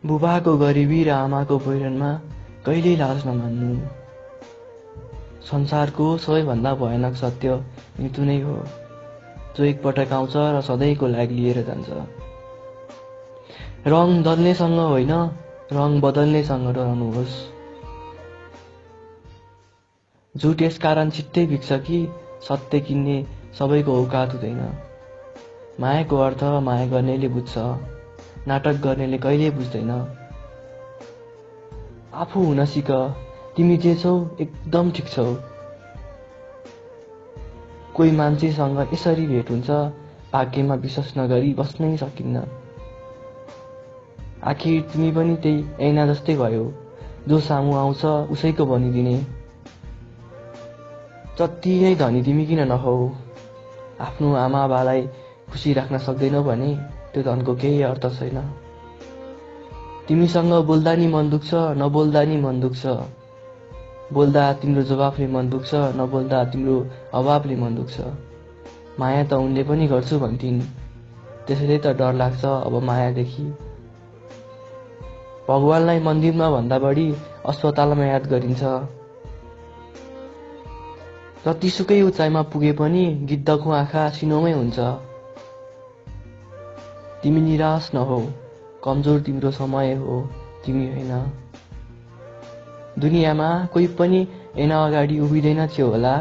बुबाको गरिबी र आमाको पहिरनमा कहिल्यै लाज नमान्नु। संसारको सबैभन्दा भयानक सत्य मृत्यु नै हो, जो एकपटक आउँछ र सधैँको लागि लिएर जान्छ। रङ दल्नेसँग होइन, रङ बदल्नेसँग रहनुहोस्। झुट यसकारण छिट्टै बिग्छ कि सत्य किन्ने सबैको औकात हुँदैन। मायाको अर्थ माया गर्नेले बुझ्छ, नाटक गर्नेले कहिल्यै बुझ्दैन। आफू हुन सिक, तिमी जे छौ एकदम ठिक छौ। कोही मान्छेसँग यसरी भेट हुन्छ, भाग्यमा विश्वास नगरी बस्नै सकिन्न। आखिर तिमी पनि त्यही ऐना जस्तै भयो, जो सामु आउँछ उसैको बनिदिने। जति नै धनी तिमी किन नहौ, आफ्नो आमा बालाई खुसी राख्न सक्दैनौ भने त्यो धनको केही अर्थ छैन। तिमीसँग बोल्दा नि मन दुख्छ, नबोल्दा नि मन दुख्छ। बोल्दा तिम्रो जवाफले मन दुख्छ, नबोल्दा तिम्रो अभावले मन दुख्छ। माया त उनले पनि गर्छु भन्थिन्, त्यसैले त डर लाग्छ अब मायादेखि। भगवानलाई मन्दिरमा भन्दा बढी अस्पतालमा याद गरिन्छ। जतिसुकै उचाइमा पुगे पनि गिद्धको आँखा सिनोमै हुन्छ। तिमी निराश नहौ, कमजोर तिम्रो समय हो, तिमी होइन। दुनियाँमा कोही पनि ऐना अगाडि उभिँदैन थियो होला,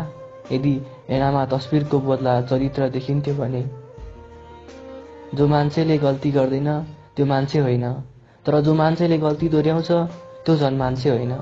यदि ऐनामा तस्बिरको बदला चरित्र देखिन्थ्यो भने। जो मान्छेले गल्ती गर्दैन त्यो मान्छे होइन, तर जो मान्छेले गल्ती दोहोऱ्याउँछ त्यो झन् मान्छे होइन।